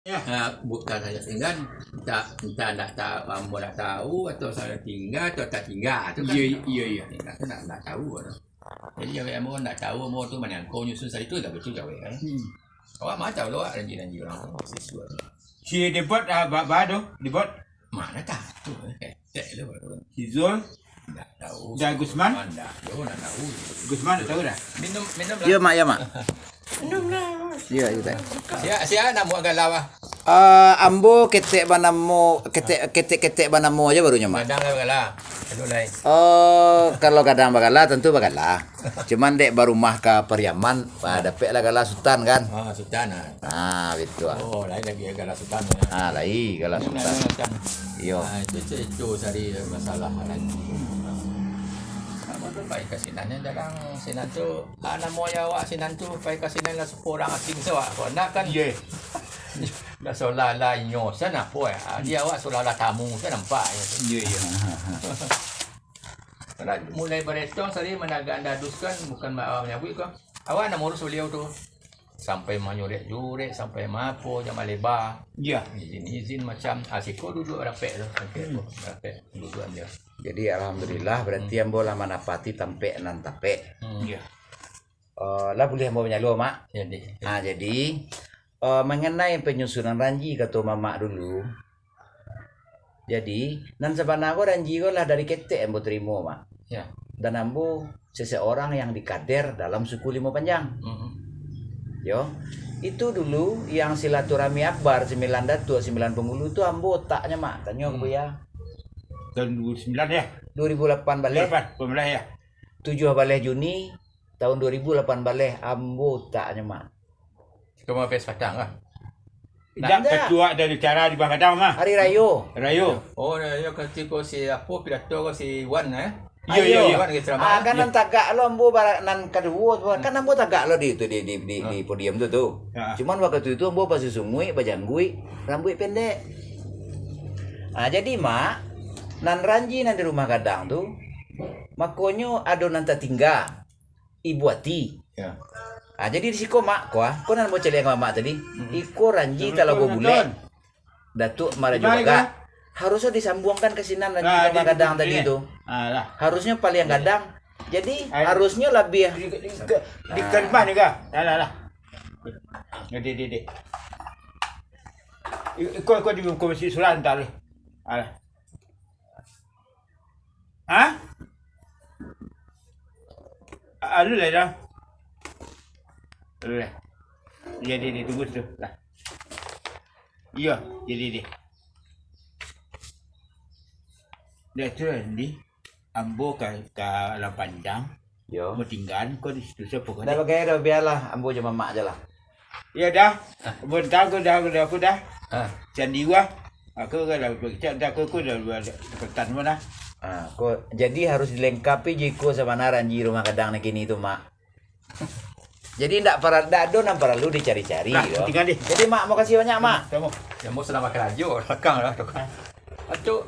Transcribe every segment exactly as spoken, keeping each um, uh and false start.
Ya. Ha, bukan sajo tingga, entah, entah ndak tahu, ambo ndak tahu, atau salah tingga, atau tatingga, tu kan. Iyo, iyo, iyo. Tingga tu ndak, ndak tahu tu. Jadi, awak ambo ndak tahu, ambo tu manyangko nyusun sari tu, dah betul gawe, kan? Hmm. Awak ma tahu lo, awak ranji-ranji urang tu, siswa tu. Si Debot, ah, ba, ba tu, Debot. Mana tahu, eh. Ketek lo baru. Si Zul. Ndak tahu. Dan Gusman? Ah, ndak tahu, ndak tahu. Gusman ndak tahu dah? Minum, minum lah. Iyo, Mak, iyo, Mak. Minum lah. Iyo, iyo, Mak. Sia, sia nak buek galau, ah? Ah, ambo ketek banamo, ketek, ketek-ketek banamo aja barunya, Mak. Gadang lah bagala. Aduh, lai. Oh, kalau gadang bagala, tentu bagala. Cuman dek barumah ka Pariaman, ah, dapek lah gala Sutan, kan? Ah, Sutan, ah. Ah, betul. Oh, lain lagi gala Sutan, ya. Ah, lain gala Sutan. Iyo. Ah, itu, itu, itu tadi masalah lagi. Apa tu, pai ka sinan, yang dagang sinan tu, ah, namo yo awak sinan tu, pai ka sinan lah sepo urang asing tu, awak. Kok ndak kan? Iyo. Dah seolah-olah inyo, sinan apo, ya? Ah, di awak seolah-olah tamu, sinan nampak, ya. Iyo, iyo. Kalau mulai baretong, sari managak andadus kan, bukan awak manyabuik ko. Awak nan mangurus baliau tu. Sampai manyurek-jurek, sampai maapo, jan maleba. Iya. Izin-izin macam, ah, siko duduak rapek tu, rapek tu, rapek duduak dia. Jadi, alhamdulillah, berarti ambo lah manapati tampek nan tapek. Hmm. Iya. Eh, lah buliah ambo manyalua, Mak? Jadi. Ah, jadi, eh, mengenai penyusunan ranji, kato Mamak dulu, jadi, nan sabana ko ranji ko lah dari ketek ambo tarimo, Mak. Ya. Dan ambo seseorang yang dikader dalam suku Limo Panjang. Mhm. Yo. Itu dulu yang silaturahmi akbar, sembilan datuak, sembilan penghulu tu ambo otaknyo, Mak. Tanyo ka Buya. Tahun dua ribu sembilan, ya? Dua ribu lapan baleh. Dua ribu lapan, lapan baleh, ya. Tujuah baleh Juni, tahun dua ribu lapan baleh, ambo otaknyo, Mak. Cuma habis patang lah. Indak, indak. Ketua dari cara di Bagadang mah. Hari Rayo. Rayo. Oh, Rayo katiko si apo pidato ko si Wan, eh? Iyo, iyo, iyo. Wan ke ceramah. Ah, kan nan tagak lo ambo bara-, nan kaduo tu, kan ambo tagak lo di tu, di, di, di, di podium tu, tu. Ya. Cuman wakatu itu ambo basusunguik, bajangguik, rambuik pendek. Ah, jadi, Mak, nan ranji nan di rumah gadang tu, makonyo ado nan tatingga. Ibu ati. Ya. Ah, jadi di siko, Mak, ko, ah, ko nan ambo caliak ka Mamak tadi. Mm-mm. Iko ranji Talago Bulek. Datuak Marajo Bagak. Harusnyo disambuangkan ka sinan ranji rumah gadang tadi tu. Alah. Harusnyo paliang gadang. Jadi, harusnyo labiah. Di, di, di, di rumah ni, Kak. Alah, alah. Di, di, di. I-, iko, iko di muko Masjid Sulan, entah leh. Alah. Ha? Alu lah dah. Alu lah. Jadi ditunggu tu lah. Iyo, jadi deh. Dah tu lah, Andi. Ambo ka, ka Alam Panjang. Yo. Mau tinggal kau di situ, siapa kau ni? Dah bagai dah, biarlah. Ambo jo Mamak je lah. Iyo dah. Bentar ko dah, ko dah, ko dah. Ha. Candi wah. Aku kan dah, cak dah, aku, aku dah, dah, dah, ketan pun dah. Ha, ko, jadi harus dilengkapi jo iko sabana ranji rumah gadang nan kini tu, Mak. Jadi ndak para-, ndak ado nan paralu dicari-cari, yo. Tinggal deh. Jadi, Mak, makasih banyak, Mak. Samo. Yo, ambo sadang bakarajo, lakang lah, tukang. Atuk.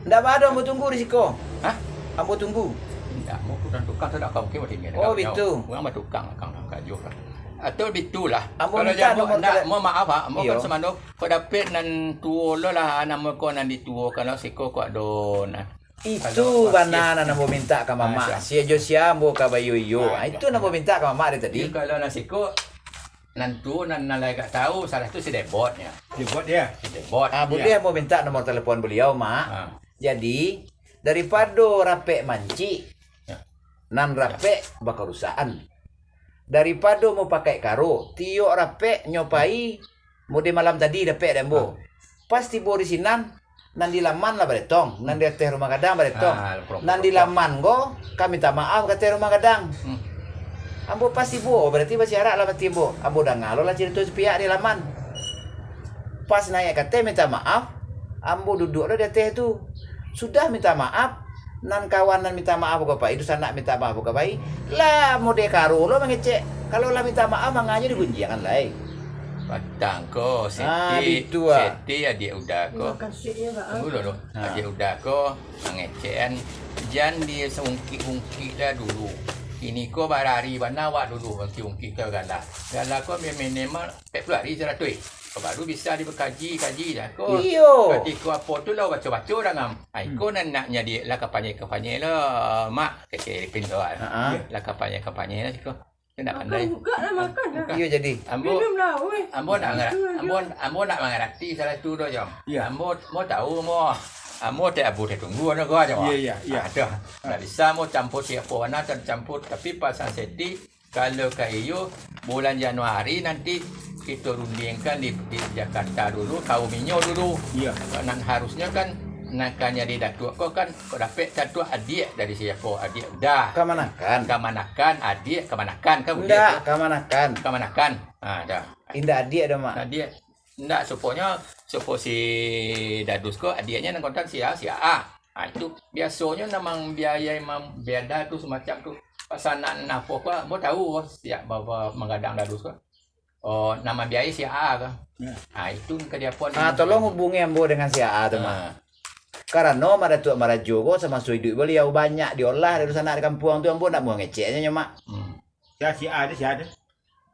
Ndak ba ado, ambo tunggu di siko. Hah? Ambo tunggu. Indak, ambo tukang, tukang tu dak mungkin batingga. Oh, bitu. Urang batukang, lakang lah, karajo lah. Atuk, bitulah. Ambo minta nomor tele-, ndak, mohon maaf, ha, ambo kan samano, kok dapek nan tuo lo lah, namo ko nan dituokan lo, siko kok ado, nah. Itu bana nan ambo minta ka Mamak. Sia jo sia ambo ka baiyo-iyo. Ah, itu nan ambo minta ka Mamak dari tadi. Iyo, kalau nan siko, nan tu, nan, nan lai agak tahu, salah tu si Debot nyo. Debot, yo? Si Debot. Ah, buliah ambo minta nomor telepon beliau, Mak? Ah. Jadi, daripado rapek mancik, nan rapek bakarusakan. Daripado mupakaik karo, tiok rapek nyo pai, mode malam tadi dapek dek ambo. Ah. Pas tibo di sinan, nan di laman lah baretong, nan di ateh rumah gadang baretong. Ah, nan di laman ko, ka minta maaf ka ateh rumah gadang. Hmm. Ambo pas tibo, berarti basiarak lah batin ambo. Ambo danga lo lah carito sapiak di laman. Pas naiak ka ateh minta maaf, ambo duduak lo di ateh tu. Sudah minta maaf, nan kawan nan minta maaf ko pai, dunsanak minta maaf ko pai, lah mode karo lo mangecek. Kalau lah minta maaf, manganyo digunjiangan lai. Patang ko, Seti, ah, bitu, ah. Seti adiak Uda ko. Tunggu dulu. Ha. Adiak Uda ko mangecek kan. Jan disaungkik-ungkik lah dulu. Kini ko barari bana awak dulu ungkik-ungkik ka gala. Gala ko minimal ampek puluah ari saratuih. Baru bisa dikaji-kaji dah ko. Iyo. Katiko apo tu lah baco-baco dah ngam. Ha, iko nak, nak nyadi lah kampanye-kampanye lah, Mak. Kecek Ipin tu kan. Ha-ha. Lah kampanye-kampanye lah siko. Dia nak pandai. Makan juga lah, makan lah. Iyo, jadi. Ambo, Minum lah, weh. Ambo nak ngara-, Itu aja. ambo, ambo nak mangarati salah tu doh, Jong. Iya. Ambo, ambo tahu, ambo. Ambo tak abu, tak tunggu, ano gua aja, Iya, iya, iya. Ah, dah. Ah. Tak bisa ambo campur siapo warna, tak campur. Tapi pasang seti, kalau ka iyo, bulan Januari nanti kito rundingkan di, di Jakarta dulu, kaum inyo dulu. Iya. Nan harusnyo kan, nan ka jadi datuak ko kan, Kok dapek catuak adiak dari siapo? Adiak Uda. Kamanakan. Kamanakan, adiak kamanakan kan Uda Ndak, tu? kamanakan. Kamanakan. Ha, dah. Indak adiak dah, Mak. Adiak. Ndak, suponyo, supo si Dadus ko, adiaknyo nan kontan si A, si A. Ha, itu biasonyo memang biaya imam biada tu semacam tu. Pasanan apo ko, ambo tahu siap ba-, ba-, manggadang Dadus ko. Oh, nan mambiayai si A ko. Ya. Ha, itu ka diapo Ah, ni? tolong hubungi ambo dengan si A tu, Mak. Ah. Karano Mak Datuak Marajo ko samasa iduik baliau banyak diolah dari sanak di kampuang tu, ambo ndak mau ngeceknyo, Mak. Hmm. Ya, si A tu, si A tu.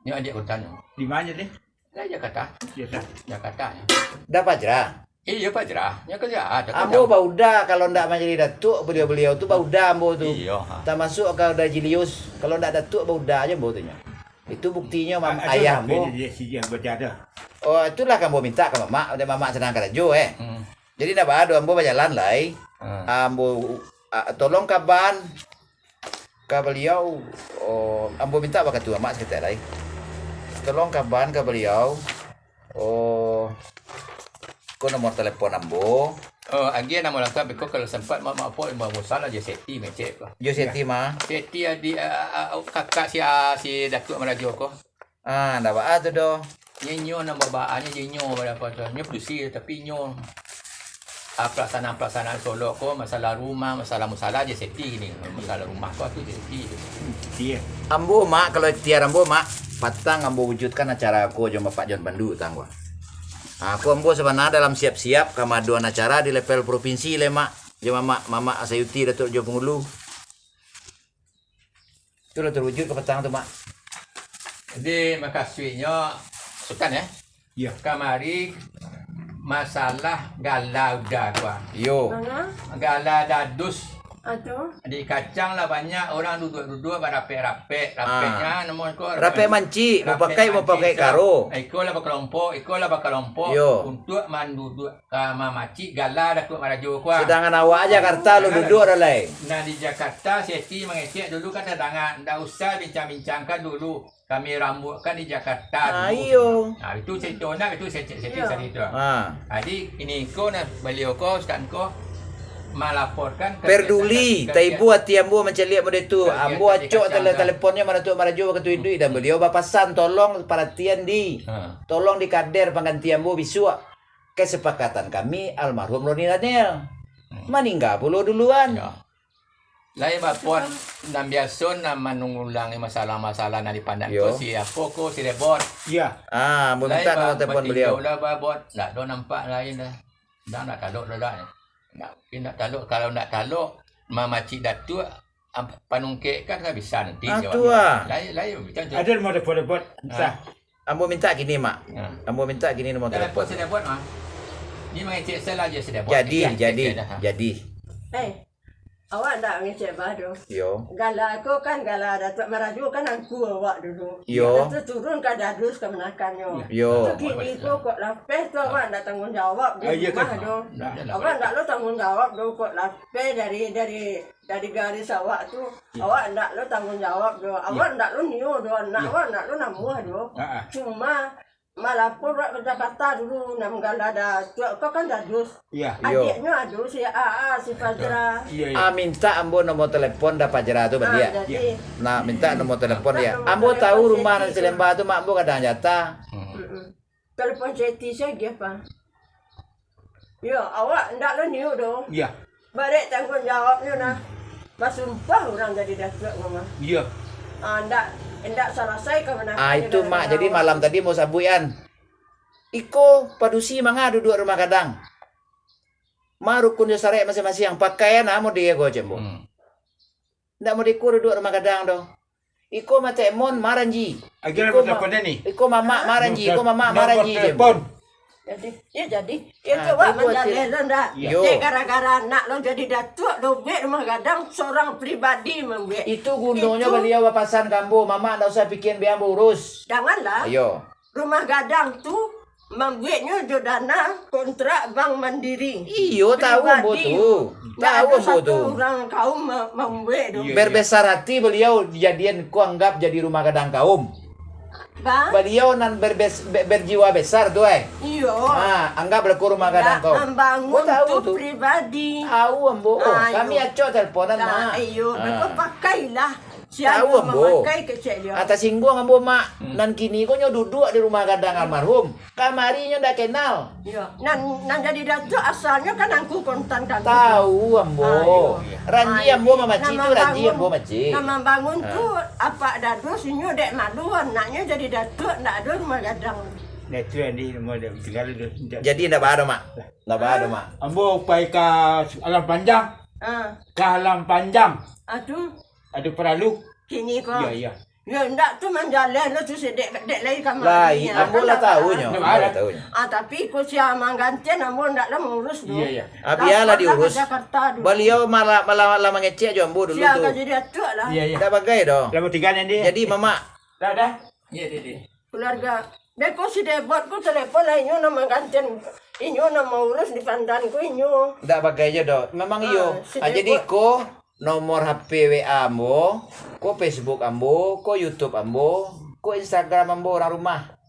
Nyo adiak kontan nyo. Di mana dia? Dari Jakarta. Jakarta. Jakarta, ya. Dah Pajra? Iyo, Pajra. Nyo kerja, ah, tak Ambo kerja. bauda kalau ndak manjadi datuak, baliau-baliau tu bauda ambo tu. Iyo, ha. Tamasuak ka Uda Jilius. Kalau ndak datuak, bauda aja ambo tu nyo. Itu buktinyo mam-, A-, ayah ado ambo. Dia, dia, si dia baca dah. Oh, itulah kan ambo minta ka mamak, dek mamak sadang karajo, eh. Hmm. Jadi, ndak baa doh, ambo bajalan lai. Hmm. Ambo, a, tolong kaban ka baliau, oh, ambo minta bakatua mamak saketek lai. Tolong kaban ka baliau, oh, ko nomor telepon ambo. Oh, agiah namo langkok, beko kalau sempat, mak, mak, apo, Imam Musa lah, jo Seti mecek ko. Jo Seti, Ya. mah. Seti adi, a, a, a, kakak si, a, si Datuak Marajo ko. Ah, ndak baa tu doh. Nyo, nyo nan babaanyo je nyo pada apa tu. Nyo padusi, tapi nyo, ah, pelaksanaan-pelaksanaan Solok ko, masalah rumah, masalah musala je Seti ni. Masalah rumah ko tu je Seti. Iya. Ambo, Mak, kalau ikhtiar ambo, Mak, patang ambo wujudkan acara ko jo Bapak John Pandu, tang, Mak. Ah, ko ambo sabana dalam siap-siap ka maadoan acara di level provinsi lai, Mak. Jo Mamak, Mamak Sayuti, Datuk Jo Pangulu. Itulah terwujud ka patang tu, Mak. Jadi, makasuiknyo, Sutan, eh? Iya. Kamari, masalah gala Uda tu, ah. Iyo. Manga? Gala Dadus. Ah, tu. Di kacang lah banyak urang duduak-duduak, barapek-rapek. Ah. Rapeknyo, namo ko, Rapek rapek, mancik, rapek mapakai, mancik, mapakai so, karo. Iko lah bakalompok, iko lah bakalompok, Iyo. untuak manduduak Ka mamacik gala Datuak Marajo ko, ah. Sedangkan awak Jakarta lo Nah, duduak dah lai. Nah, di Jakarta, Seti mangecek dulu kan dah dangan. Ndak usah bincang-bincangkan dulu. Kami rambuakkan di Jakarta Ah, dulu. iyo. Nah, itu cerita nak, itu Seti, Seti Iyo. tadi tu. Ah. Jadi, ini ko nah, baliau ko, Ustaz ko, malaporkan ka Perduli, Jakarta, ka taibu ati ambo mancaliak model tu. Ka Ambo Jakarta, acok tele-, Jakarta. teleponnyo Datuak Marajo wakatu iduik dan baliau bapasan, tolong paratian di, Ha. tolong di kader pangganti ambo bisuak. Kesepakatan kami, almarhum Roni Daniel. Hmm. Maningga pulo duluan. Yo. Lai bapon nan biaso nan manunggulangi masalah-masalah nan di Pandan Yo. ko, si apo ko, si Debot. Iya. Ah, ambo Lai minta ba-, nomor telepon batinjau baliau. lah, Babot. Ndak ado nampak lain dah. Dah ndak talok dah, dah. Ndak, ndak talok. Kalau ndak talok, mamacik Datuak, am-, panungkek kan ndak bisa nanti Ah, jawabnyo. tu ah. Lai, lai, macam tu. Ada nomor telepon Debot? Bisa. Ah. Ambo minta kini, Mak. Ya. Ambo minta kini nomor Dah telepon. dapat sudah buat, Mak. Ni mangecek saya lah je sudah buat. Jadi, Cek, jadi, cek dah, ha. jadi. Eh, awak ndak mangecek bah doh. Yo. Gala ko kan gala Datuak Marajo kan angku awak dulu. Yo. Lepas tu turun ka Dadus kamanakannyo. Yo. Tu kini ko kok lapeh tu awak ndak tanggung jawab di Ah, iya rumah kan? doh. Ndak, ndak Awak boleh. ndak lo tanggung jawab doh kok lapeh dari, dari Dari garis awak tu, Ya. awak ndak lo tanggung jawab doh. Ya. Awak ndak lo nio doh, anak Ya. awak ndak lo namuah doh. Ha, ha. Cuma malapor awak ka Jakarta dulu, nak manggala Datuak ko kan Dadus. Ya. Yo. Adiaknyo ado si A A, si Fajra. Iya, iya. Ah, minta ambo nomor telepon dah Fajra tu, Ah, baliak. jadi. Ya. Nah, minta nomor telepon Minta dia. nomor Ambo telepon tahu si rumah Eti nan tu. Salemba tu, mak ambo kadang jatah. Hmm. Mm-mm. Telepon Seti sajo, Pak. Yo, awak ndak lo niuk doh. Iya. Barek tanggung jawabnyo nah. Basumpah urang jadi datuak mah. Iya. Ah, ndak, ndak salasai ka manakannyo Ah, itu, dari Mak. Jadi awak. Malam tadi mau sabuik, an. Iko padusi manga duduak rumah gadang. Ma rukun jo sarek masiang-masiang. Pakaian amo di ego cembo. Hmm. Ndak mau dikua duduak rumah gadang doh. Iko Matek Mon maranji. Iko ma-, iko mamak maranji, iko mamak maranji je. Jadi, yo jadi. Yo coba manjaleh lo ndak? Yo. Dek gara-gara anak lo jadi datuak, lo buek rumah gadang sorang pribadi mambuek. Itu gunonyo baliau bapasan ka ambo, mamak ndak usah pikian, biar ambo urus. Janganlah. Ayo. Rumah gadang tu mambueknyo jo dana kontrak Bank Mandiri. Iyo, tahu ambo tu. Ndak ado satu urang kaum ma-, mambuek tu. Berbesar hati baliau jadian ko anggap jadi rumah gadang kaum. Baliau nan berbes-, be-, berjiwa besar tu, eh. Iyo. Ha, anggaplah ko rumah gadang kaum. Mambangun tu pribadi. Tahu ambo. Kami acok teleponan, Mak. Iyo, beko pakailah. Tahu ambo. Tasingguang ambo, Mak. Nan kini ko nyo duduak di rumah gadang almarhum. Kamari nyo ndak kenal. Iyo. Nan, nan jadi datuak asalnyo kan angku kontan kami tu. Tahu ambo. Ranji ambo mamacik tu, ranji ambo mamacik. Nan mambangun tu apak Dadus, inyo dek malu anaknyo jadi datuak, ndak ado rumah gadang. Nah, itu yang di rumah dia tinggal tu. Jadi ndak baa doh, Mak. Ndak baa doh, Mak. Ambo pai ka Alam Panjang. Ah. Ka Alam Panjang. Ah, tu. Ado paralu. Kini ko. Iyo, iyo. Yo, ndak tu manjaleh lo tu, si dek, dek lai kamari. Lai, ambo lah tahu nyo. Ambo lah tahu nyo. Ah, tapi ko sia manggantian, ambo ndak lah maurus tu. Iyo, iyo. Ah, bialah diurus. Baliau malah, malah, malah mangecek jo ambo dulu tu. Sia ka jadi datuak lah. Iyo, iyo. Ndak bagai doh. Lah, mau tinggal nanti. Jadi, Mamak. Dah, dah. Iyo, Dede. Keluarga. Beko si Debot ko telepon lah, inyo nan manggantian, inyo nan maurus di Pandan ko inyo. Ndak bagai jo doh. Memang iyo. Ah, si Debot. Ah, jadi ko nomor H P W A ambo, ko Facebook ambo, ko YouTube ambo, ko Instagram ambo urang rumah.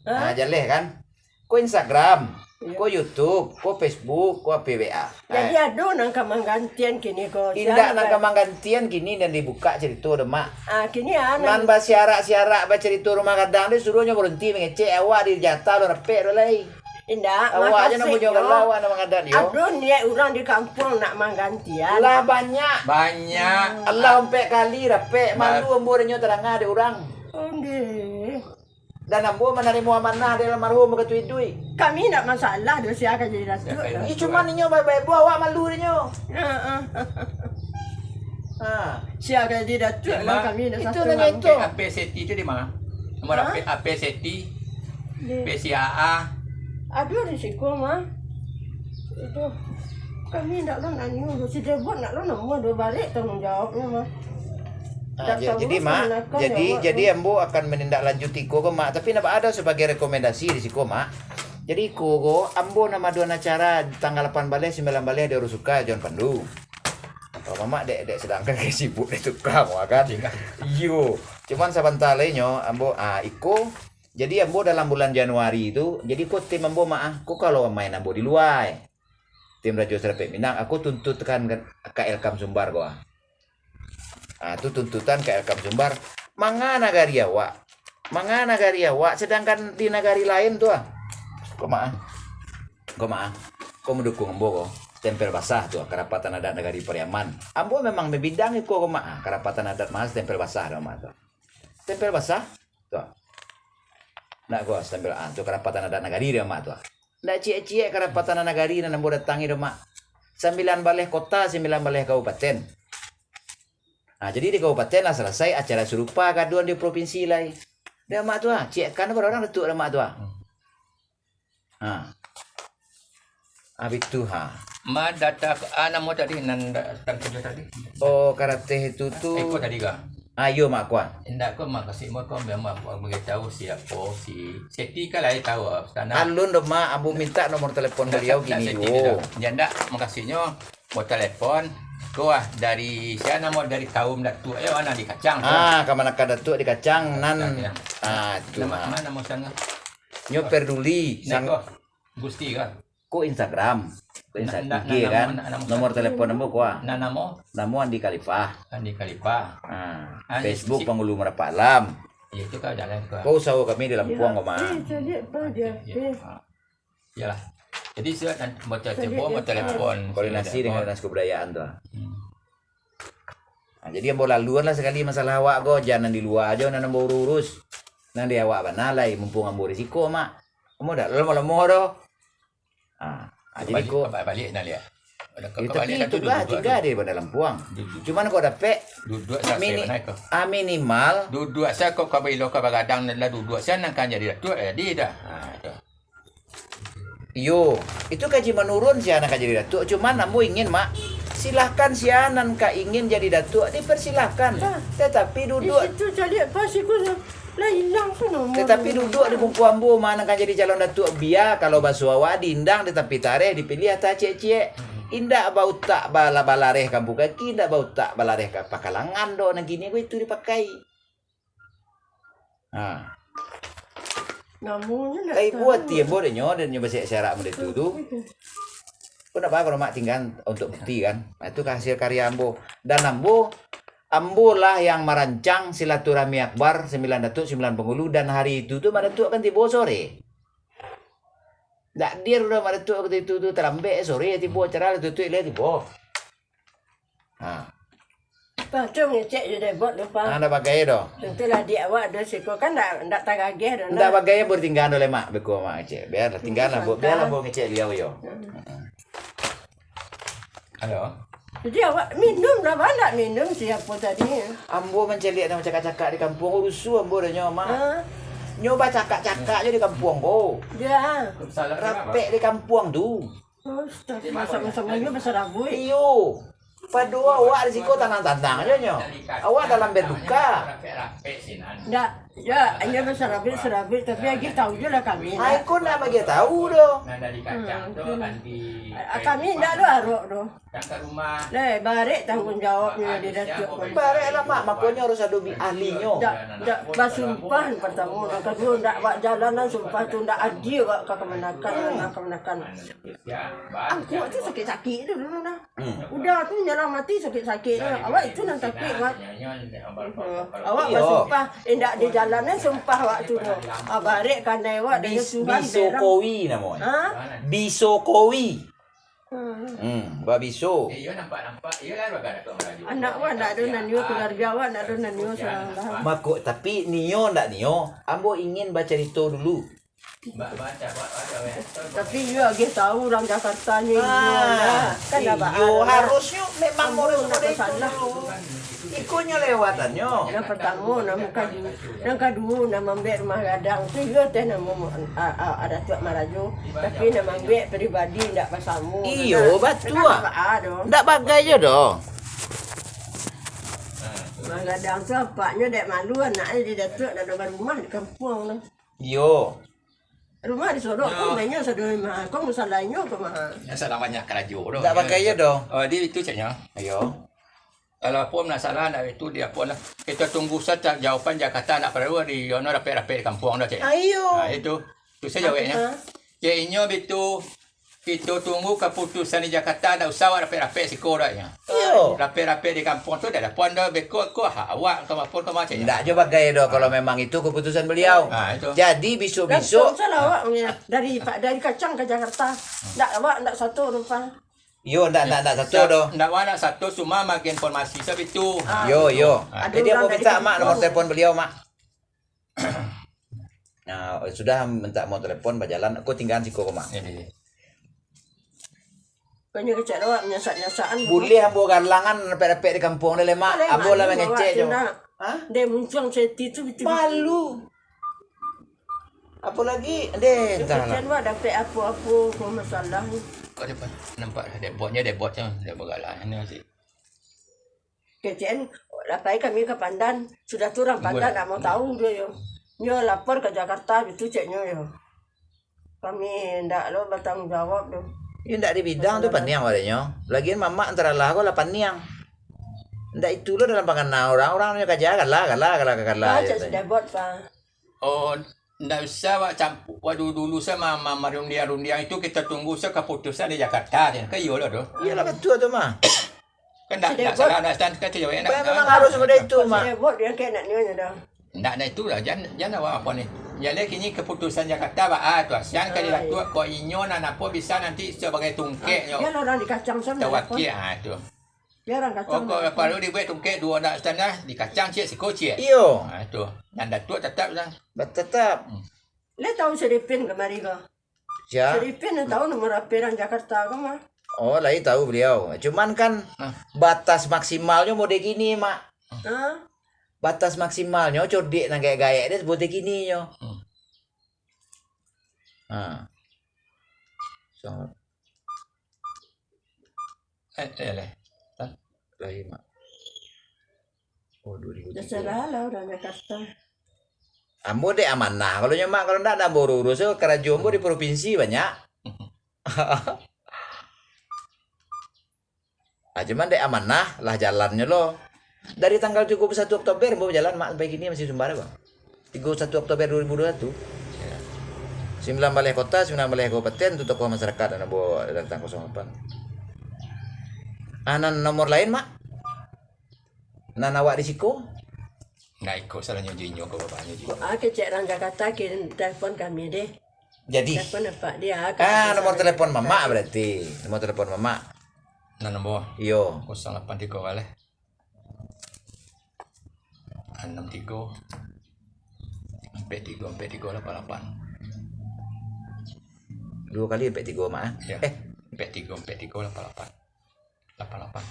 Hah? Ah, jaleh kan? Ko Instagram, ko YouTube, ko Facebook, ko H P W A. Jadi ado nan ka manggantian kini ko. Indak nan ka manggantian kini nan dibukak carito doh, Mak. Ah, kini ah, nan basiarak-siarak bacarito rumah gadang tu, suruah nyo barunti mangecek, awak di jatah lo rapek tu lai. Indak, awak aja nan punyo galau, awak nan mangadan yo. Ado niat urang di kampuang nak manggantian. Lah banyak. Banyak. Alah ompek kali rapek, malu ambo dek nyo tadanga dek urang. Ondeh. Dan ambo manarimo amanah dari almarhum wakatu iduik. Kami ndak masalah doh, sia ka jadi datuak. Ih, cuman inyo bae-bae, awak malu dek nyo. Ha. Sia ka jadi datuak lah, kami ndak satu. Itu nanya itu. Ape Seti tu di mana? Nomor ape, ape Seti? P C A A. Aduh, risiko mah. Itu kami ndak lo nanyo, si Debot ndak lo namo do barek tanggung jawabnyo mah. Ah, jadi, Mak, jadi, jadi ambo akan menindaklanjuti iko ko, Mak. Tapi ndak ado sebagai rekomendasi di siko, Mak. Jadi iko ko, ambo nak maduan acara tanggal lapan baleh, sambilan baleh di Urus Suka, John Pandu. Kalau Mamak dek, dek sedangkan ka sibuk dek tukang, wah kan? Iyo. Cuman sabanta lai nyo, ambo, ah, iko. Jadi ambo dalam bulan Januari tu, jadi ko tim ambo, Mak, ah. Ko kalau main ambo di lua, eh. Tim Rajo Serapek Minang, aku tuntutkan ka, ka Elkam Sumbar ko, ah. Ah, tu tuntutan ka Elkam Sumbar. Manga nagari awak? Manga nagari awak, sedangkan di nagari lain tu, ah. Ko, Mak, ah. Ko, Mak, ah. Ko mandukung ambo ko. Stempel basah tu, ah, Karapatan Adat Nagari Pariaman. Ambo memang babidang iko ko, Mak, ah. Karapatan Adat mah stempel basah tu, Mak, tu. Stempel basah tu, ah. Nak ko stempel, ah, tu Karapatan Adat Nagari dia, Mak, tu, ah. Ndak ciek-ciek Karapatan Nagari nan ambo datangi doh, Mak. Sambilan baleh kota, sambilan baleh kabupaten. Nah, jadi di kabupaten lah salasai acara sarupa ka aduan di propinsi lai. Dah, Mak, tu, ah, ciekkan bara urang datuak dah, Mak, tu, ah. Ha. Habis tu, ha. Ma data, ah, namo tadi nan datang kerja tadi? Oh, karateh itu tu. Eko tadi ka? Ah, iyo, Mak, kuah. Indak, ko makasih mo ko memang bagitahu siapo si Seti ka lai tahu, ah, sana. Alun doh, Mak, ambo minta nomor telepon baliau kini juo. Indak, makasihnyo mo telepon, ko ah, dari sia namo, dari kaum Datuak yo, anak di Kacang, ko. Ah, kamanakan Datuak di Kacang, nan, ah, tu, Mak. Nama, nama namo sana? Nyo Perduli, sang-, ko. Gusti ka? Ko Instagram, ko Insta-, I G kan. Nomor telepon ambo ko ah. Nan namo? Namo Andi Khalifah. Andi Khalifah. Ah, Facebook Pangulu Marapak Alam. Iyo, itu ka jalan ko. Ko usaho kami di Lampuang ko, Mak. Iyolah. Jadi, sia nan baca cubo, telepon. Koordinasi dengan Dinas Kebudayaan tu, ah. Hmm. Nah, jadi ambo laluan lah sakali masalah awak ko, jan nan di lua ajo nan ambo urus-urus. Nan di awak bana lai, mumpung ambo di siko, Mak. Ambo dak lamo-lamo doh. Ah, ah, jadi ko, baliak, baliak nah, liak. Kalau kau, eh, kau tapi balik satu, itu lah duduk tinggal dulu. Di Bandar Lampuang. Duduk. Cuman kau dapek duduak sa mini-, sebenarnya kau. Ah, minimal. Duduak sa kau, kau bilo kau bagadang lah duduak sa nan kan jadi datuak, jadi dah. Ha, tu. Iyo, itu kaji manurun sia nan ka jadi datuak. Cuman ambo ingin, Mak, silahkan sia nan ka ingin jadi datuak, dipersilahkan. Nah. Tetapi duduak di situ caliak pas iko lah hilang tu namo. Tetapi duduak di bungku ambo, Mak, nan ka jadi calon datuak, bia kalau baso awak diindang di tapi tareh, dipiliah ateh ciek-ciek. Indak bautak bala-, balareh kampuang kaki, indak bautak balareh ka pakalangan doh, nan kini ko itu dipakai. Ha. Namonyo ndak tahu. Ibo ati ambo dek nyo, dek nyo basiak-siarak model tu, tu. Ko ndak baa kalau Mak tinggal untuk bukti kan. Nah, itu kan hasil karya ambo. Dan ambo, ambo lah yang marancang silaturahmi akbar Sembilan Datuak Sembilan Pangulu, dan hari itu tu Mak Datuak kan tibo sore. Ndak hadir doh Mak Datuak waktu itu tu, talambek sore tibo acara lah tutuik lah tibo. Ha. Pang, tu ngecek je debot tu, Pang. Ah, ndak bagai doh. Tentulah di awak ado siko, kan ndak, ndak tagageh doh, ndak nah. Bagai, ambo tinggal doh lai, Mak, beko Mak ngecek. Biarlah, tinggal lah, ambo, santai. Biarlah ambo ngecek baliau yo. Hmm. Halo. Jadi awak minum lah, banyak minum siapo tadi? Ambo mancaliak nan bacakak-cakak di kampuang, rusuah ambo dek nyo, Mak. Ha? Nyo bacakak-cakak je di kampuang ko. Ya. Rapek di kampuang tu. Astaga, samo-samonyo basarabuik. Iyo. Pado awak di siko tanang-tanang ajo nyo. Awak dalam berduka. Ndak, ya, inyo basarabuik-sarabuik, tapi agiah tahu juo lah kami, ndak. Ai, ko ndak bagiah tahu doh. Hmm, tu lah. Ah, kami ndak doh arok doh. Leh, barek tangguang jawabnyo di Datuak. Barek lah, Mak, makonyo harus ado bi-, ahlinyo. Ndak, ndak basumpah partamo, nan kaduo ndak awak jalanan sumpah tu, ndak adie awak ka kamanakan, ka kamanakan. Angku awak tu sakik-sakik tu dulu nah. Hmm. Uda tu nyalang mati sakik-sakik tu. Awak itu nan takuik, Mak. Hmm. Awak basumpah, indak di jalanan sumpah awak tu doh. Ah, barek kanai awak dari Tuhan. Bisokowi namonyo. Ha? Bisokowi. Hmm. Hmm, babiso. Anak awak ndak ado nan nio, keluarga awak ndak ado nan nio surang lah. Mako, tapi nio ndak nio, ambo ingin bacarito dulu. Tapi iyo agiah tahu urang Jakarta nyo, iyo lah. Kan iyo, harusnyo memang model itu. Iko nyo lewatannyo. Nan partamo, nan kaduo, nan kaduo, nan maambiak rumah gadang tu, iyo teh namo, a, a, Datuak Marajo. Tapi nan maambiak pribadi, ndak basamo. Iyo, batua. Ndak bagai jo doh. Rumah gadang tu apaknyo dek malu anaknyo di Datuak, ndak ado barumah di kampuang tu. Iyo. Rumah di Solok ko, mainyo sado rumah ko, musalahnyo ko mah. Ndak salah banyak karajo doh. Ndak bagai jo doh. Oh, di itu ceknyo. Iyo. Kalau pun masalah ndak itu, di apo lah. Kito tunggu sajo jawaban Jakarta, ndak paralu di, anu, rapek-rapek di kampuang doh, cek. Ayo. Ha, itu. Tu sajo jawabnyo. Cek inyo bitu, kito tunggu kaputusan di Jakarta, ndak usah awak rapek-rapek siko doh, nyo. Iyo. Rapek-rapek di kampuang tu, ndak ado pun doh, beko ko hak awak, ko apo ko mah, cek. Ndak jo bagai doh, kalau memang itu keputusan beliau. Ha, itu. Jadi, besok-besok. Langsuang salah awak, dari, dari Kacang ka Jakarta. Ndak, awak ndak sato doh, Pang. Yo, ndak, ndak, ndak sato doh. Ndak, ndak sato, cuma maagiah informasi sabitu. Ah. Yo, yo. Ah. Jadi, ambo minta, Mak, nomor telepon beliau, Mak. Nah, sudah minta nomor telepon, bajalan. Ko tinggaan siko ko, Mak. Iyo, iyo. Bukanyo kecek awak manyasak-nyasakan. Buliah ambo galangan rapek-rapek di kampuang tu lai, Mak. Ambo lah mangecek jo. Hah? Deh, muncuang seti tu bitu-bitu. Malu. Apolagi, deh, entahlah. Kecek awak dapek apo-apo ko masalah ni. Kok dia nampak dah debotnyo, debotnyo, debot galaknyo sih. Kecek, lapai kami ka Pandan, sudah tu urang Pandan ndak mau tahu dio yo. Nyo lapor ka Jakarta, bitu ceknyo yo. Kami ndak lo batanggung jawab tu. Yo, ndak di bidang tu paniang badanyo. Lagian mamak antara lah ko lah paniang. Ndak itu lo dalam pangana urang, urang nyo kaja, kalah, kalah, kalah, kalah. Lah, cek sudah buat, Pak. Oh, ndak usah awak campur. Awak dulu-dulu sa ma-, ma-, marundiang-rundiang itu, kito tunggu sa kaputusan di Jakarta, kan iyo lah tu. Iyolah, batua tu mah. Kan ndak, ndak salah, ndak salah, kan tu jawabnyo ndak. Memang harus model itu mah. Sudah buat dia kena nyo dah. Ndak, ndak itu lah, jan, jan awak apo ni. Jadi kini kaputusan Jakarta ba, ah, tu, sian ka dilakuak, kok inyo nan apo bisa nanti sabagai tungkeknyo. Biar urang di Kacang sana. Tawakil, ah, tu. Biar urang Kacang. Oh, kok paralu dibuek tungkek duo nak standar, di Kacang ciek, siko ciek. Iyo. Ah, tu. Nan Datuak tatap lah. Tetap. Hmm. Lai tahu Seripin kamari ko? Sia? Seripin nan tahu nomor H P urang Jakarta ko mah. Oh, lai tahu baliau. Cuman kan, ah, batas maksimalnyo model kini, Mak. Ah. Batas maksimalnyo codek nan gaek-gaek deh model kini nyo. Hmm. Ha. So. Eh, eh, leh. Tan. Lai, Mak. Oh, dua ribu tiga. Terserah lah orang Jakarta. Ambo dek amanah. Kalau nyo, Mak, kalau ndak, ndak ambo urus. Karajo ambo di provinsi banyak. Ah, cuman dek amanah, lah jalannyo lo. Dari tanggal tigo puluh satu Oktober, ambo bajalan, Mak, sampai kini masih sumbar, Bang. Tigo puluh satu Oktober dua ribu dua puluh satu. Ya. Sembilan baleh kota, sembilan baleh kabupaten, tu tokoh masyarakat, nan ambo datang kosong lapan. Ah, nan nomor lain, Mak? Nan awak di siko? Ndak iko, salahnyo jo inyo ko, bapaknyo jo inyo. Ah, kecek urang Jakarta, kirim telepon kami deh. Jadi. Telepon apak dia, ah, nomor telepon mamak berarti. Nomor telepon mamak. Nan nomor? Iyo. Kosong lapan tigo baleh. Anam tigo. Ampek tigo, ampek tigo, lapan lapan. Duo kali ampek tigo, Mak, ah? Iyo. Eh. Ampek tigo, ampek tigo, lapan lapan. Lapan lapan.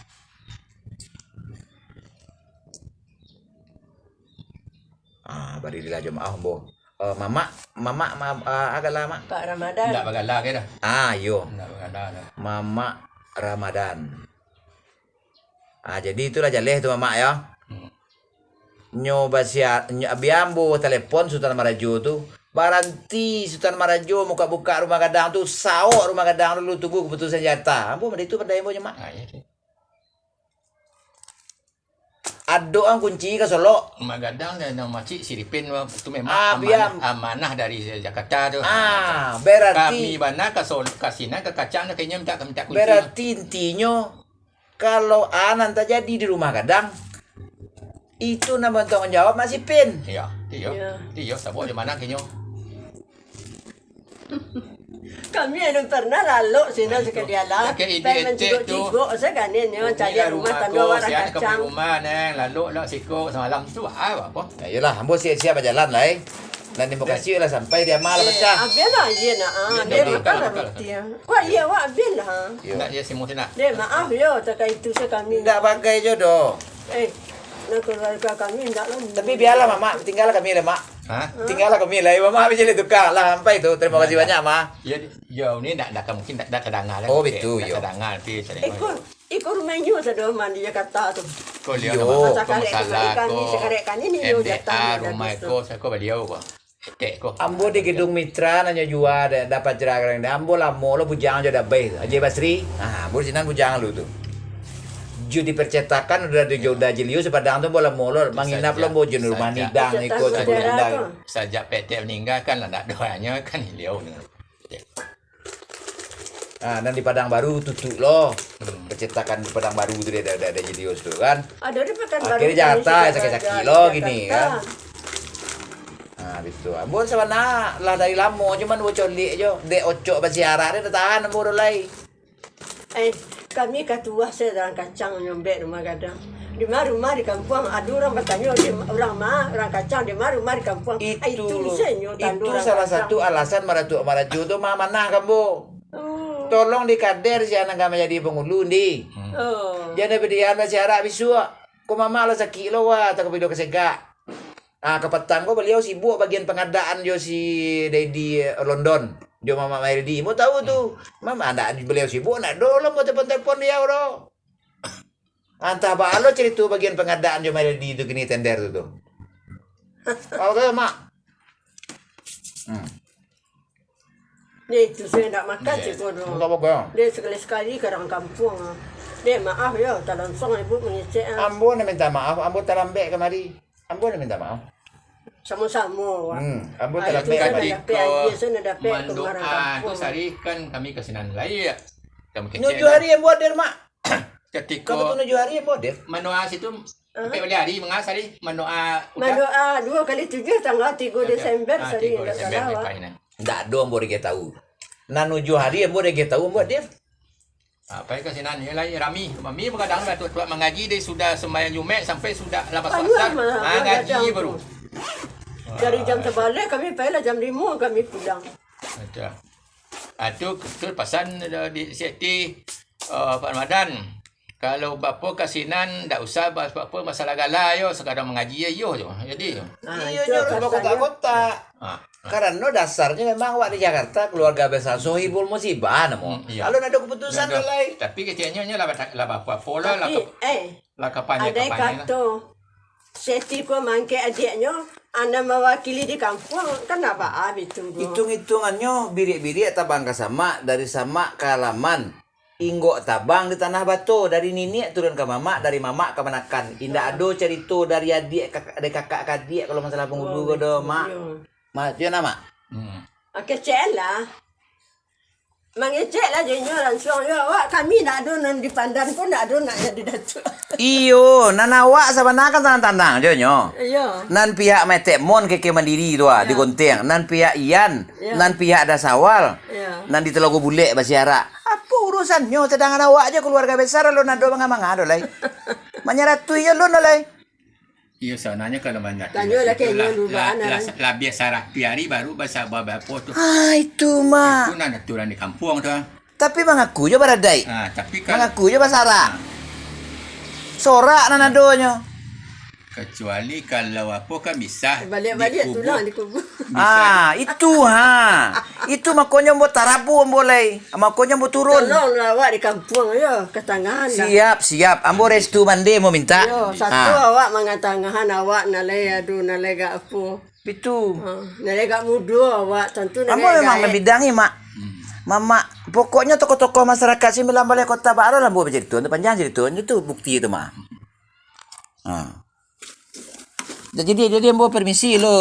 Ah, baririlah jo maaf, Ambo. Eh, mamak, mamak, ma-, ah, agaklah, Mak. Pak Ramadan. Ndak bagala ke dah? Ah, iyo. Ndak bagala dah. Mamak Ramadan. Ah, jadi itulah jaleh tu, Mamak, yo. Hmm. Nyo basia-, nyo, bia ambo talepon Sutan Marajo tu, baranti Sutan Marajo mukak-bukak rumah gadang tu, saok rumah gadang dulu, tunggu kaputusan jatah. Ambo mah itu pandai ambo nyo, Mak. Ah, iyo tu. Adok ang kunci ka Solok. Rumah gadang dan, dan masjid Siripin tu memang, ah, amanah, bia am-, amanah dari Jakarta tu. Ah, berarti kami bana ka Sol-, ka sinan, ka kacang tu, kayaknyo minta, minta kunci. Berarti intinyo, kalau a nan tajadi di rumah gadang, itu nan batangguang jawab Mak Sipin. Iyo, iyo. Iyo. Iyo, sabuik di ma kini. Kami alun parnah lalok sinan sakali alah. Pai mancigok-cigok sajo kini nyo, cari rumah tando warah kacang. Rumah, Neng, lalok lah siko samalam tu, ah, apo? Nah, iyolah, ambo siap-siap bajalan lai. Nan di Mukasik lah sampai, di Ama lah pacah. Abiah lah, iyo nak, ah. Dek makan lah roti, ah. Wah, iyo, wah, abiah lah. Iyo. Ndak, iyo, simu sinan. Dek, maaf yo, takah itu se kami. Ndak bagai jo doh. Eh, nan kaluarga kami ndak lah. Tapi bialah, Mamak, tinggalah kami lah, Mak. Hah? Tinggalah kami lah, Mamak bisa ditukar lah, sampai tu. Terima kasih banyak, Mak. Iyo, iyo, ni ndak, ndak mungkin ndak, ndak tadanga lah. Oh, betul, yo. Ndak tadanga, tapi. Eh, ko, iko rumah inyo sado mah di Jakarta tu. Ko liau. Iyo. Masa karek kami, sakarek kami ni yo datang. Rumah ko, sako baliau ko. Etek ko. Ambo di Gedung Mitra nan nyo jua, da-, dapat cerah garang. Ambo lamo lo bujang jo dabeh tu. Haji Basri. Ah, ambo di sinan bujang lu tu. Ju di percetakan udah di, jo udah Jiliu Sepadang tu, ambo lamo lo manginap lo, ambo jo rumah nidang iko. Sajak P T maningga kan lah, ndak doanyo kan baliau tu. Ah, nan di Padang Baru tutup lo. Hmm. Percetakan di Padang Baru tu dia ada, ada, ada Jilius tu kan. Ada di Pekanbaru. Akhirnya Jakarta, sakit-sakit lo kini kan. Ah, bitu. Ambo sabana lah dari lamo, cuman ambo colek jo. Dek ocok basiarak dia dah tahan ambo tu lai. Eh, kami ka tuah se dalam kacang nyombek rumah gadang. Di ma rumah di kampuang, ado urang batanyo, di urang ma, urang kacang, di ma rumah di kampuang. Itu, itu salah satu alasan maratuak marajo tu ma manah ka ambo. Oh. Tolong dikader siya nan ka manjadi pangulu, Ndi. Hmm. Oh. Jan dapek dian basiarak bisuak. Ko mamak lah sakik lo, wah, takapilo kasegak. Ah, kapatang ko baliau sibuk bagian pangadaan jo si Dedi, eh, London, jo Mamak Maildi. Ambo tahu tu. Hmm. Mamak, ndak baliau sibuk, ndak ado lo ambo telepon-telepon baliau doh. Antah baa lo carito bagian pangadaan jo Maildi tu kini tender tu, tu. Apo tu, Mak? Hmm. Dek, itu se ndak makan siko tu. Ndak makan. Dek, sakali-sakali ka urang kampuang, ah. Dek, maaf yo, talonsong ibu mangecek, ah. Ambo nan minta maaf, ambo talambek kamari. Ambo nan minta maaf. Samo-samo, wak. Hmm, ambo talambek kamari. Ai, tu se nan dapek, ai, tu se nan dapek ka urang kampuang. Mandoa tu sari kan kami ka sinan lai, yo. Nujuah ari ambo hadir, Mak. Katiko. Kalau tu nujuah ari ambo hadir. Mandoa situ, ah, ampek baleh ari, manga sari, mandoa udah. Mandoa dua kali tujuh tanggal tiga Desember sari, tiga Desember, ndak salah, wak. Ndak ado ambo dageh tahu. Nan nujuah ari ambo dageh tahu, ambo hadir. Ah, pai ka sinan, yo lai rami. Rami bagadang lah tu, tuak mangaji dari sudah sumbayang Jumaik sampai sudah lapas asar. Mangaji baru. Dari jam sabaleh kami pai lah, jam limo kami pulang. Aduh. Ah, tu, tu pasan di, di, di, eh, Pak Ramadan, kalau bapo ka sinan, ndak usah ba-, bapo masalah gala yo, sakadar mangaji yo, yo. Jadi, ah, iyo, itu nyo harus kasanyo bakotak-kotak. Ah. Karano dasarnyo memang awak di Jakarta, keluarga besar Sohibul Musibah namo. Hmm, iyo. Kalau ndak ado keputusan lai. Tapi keceknyo nyo lah bata-, lah bapo-apo lah, lah. Tapi, eh, lah kampanye, andai kampanye lah. Kato Seti ko mangkek adiaknyo, anak mawakili di kampuang, kan abah abih tu, bro. Itung-itungannyo, biriak-biriak tabang ka samak, dari samak ka halaman. Inggok tabang di tanah bato, dari niniak turun ka mamak, dari mamak ka manakan. Indak ado carito dari adiak ka, dari kakak ka adiak kalau masalah pangudu ko doh, Mak. Iyo. Mak, iyo nah, Mak. Hmm. Ah, kecek lah. Mangecek lah jo inyo lansuang yo. Awak kami ndak ado nan di Pandan pun ndak ado nak jadi datuak. Iyo, nan awak sabana kan tanang-tanang jo nyo. Iyo. Nan pihak Metek Mon K K Mandiri tu ah, di Gonteng. Nan pihak Ian, nan pihak Dasawal, nan di Telago Bulek basiarak. Apo urusannyo, sadangkan awak jo keluarga besar alun ado manga-manga doh lai. Manyaratuih jo alun doh lai. Iyo, sabananyo kalau manyaratuih, tanyo lah, lah, labiah sarapi ari baru basa-, ba-, ba-, apo tu. Ah, itu mah. Itu nan aturan di kampuang tu, ah. Tapi mangaku jo baradaik. Ah, tapi kal-, mangaku jo basara. Ah. Sorak nan adonyo. Kecuali kalau apo kan bisa. Baliak-baliak dikubur. Tulang dikubur. Bisa. Ah, itu ha. Itu makonyo ambo tarabu ambo lai. Makonyo ambo turun. Tolonglah awak di kampuang yo, katangahan lah. Siap, siap. Ambo restu mande ambo minta. Yo, satu awak mangatangahan awak nan lai, aduh, nan lai gak apo. Bitu. Ha, nan lai gak mudo awak, tantu nan lai gaek. Ambo memang mambidangi, Mak. Hmm. Mamak, pokoknyo tokoh-tokoh masyarakat Sambilan Baleh Kota Baaro lah ambo bacarito, tu panjang caritonyo tu, bukti tu, Mak. Ha. Jadi, jadi ambo permisi lo,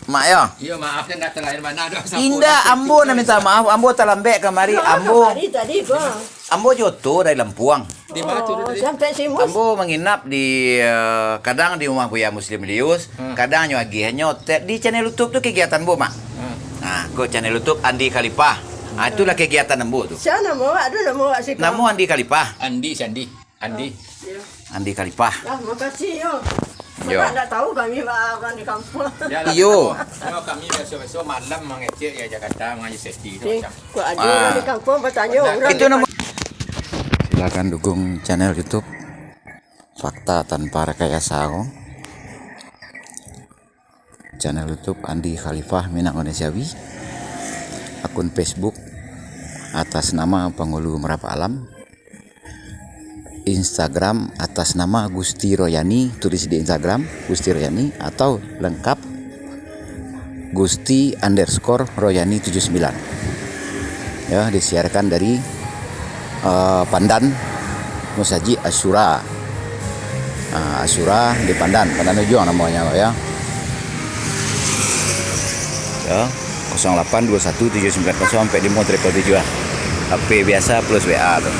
Mak, yo. Iyo, maaf, ndak talain bana doh. Indak, ambo nan minta maaf, ambo talambek kamari, ambo. Kamari tadi, Bang. Ambo jo oto dari Lampuang. Di ma tu tadi? Sampai Simus. Ambo manginap di, eh, kadang di rumah Buya Muslim Lius, kadang nyo agiah nyo te-, di channel YouTube tu kegiatan ambo, Mak. Hmm. Nah, ko channel YouTube Andi Khalifah. Ah, itulah kegiatan ambo tu. Sia namo awak tu, namo awak siko? Namo Andi Khalifah. Andi, si Andi. Andi. Ah, iyo. Andi Khalifah. Ah, makasih, yo. Yo. Ndak, ndak tahu kami ba-, urang di kampuang. Yo, kami biaso-biaso malam mangecek di Jakarta, mangaji seti tu macam. Kok ado urang di kampuang batanyo urang. Itu namo. Silakan dukung channel YouTube Fakta Tanpa Rekayasa ko. Channel YouTube Andi Khalifah Minang Indonesiawi. Akun Facebook atas nama Pangulu Merapi Alam. Instagram atas nama Gusti Royani, tulis di Instagram, Gusti Royani, atau lengkap, Gusti underscore Royani tujuh sembilan. Ya, disiarkan dari, eh, Pandan, Masajik Asyura. Ah, Asyura di Pandan, Pandan Ujung namanya, ya. Ya, kosong lapan dua satu tujuh sembilan kosong empat lima triple tujuh, ah. H P biasa plus W A tu.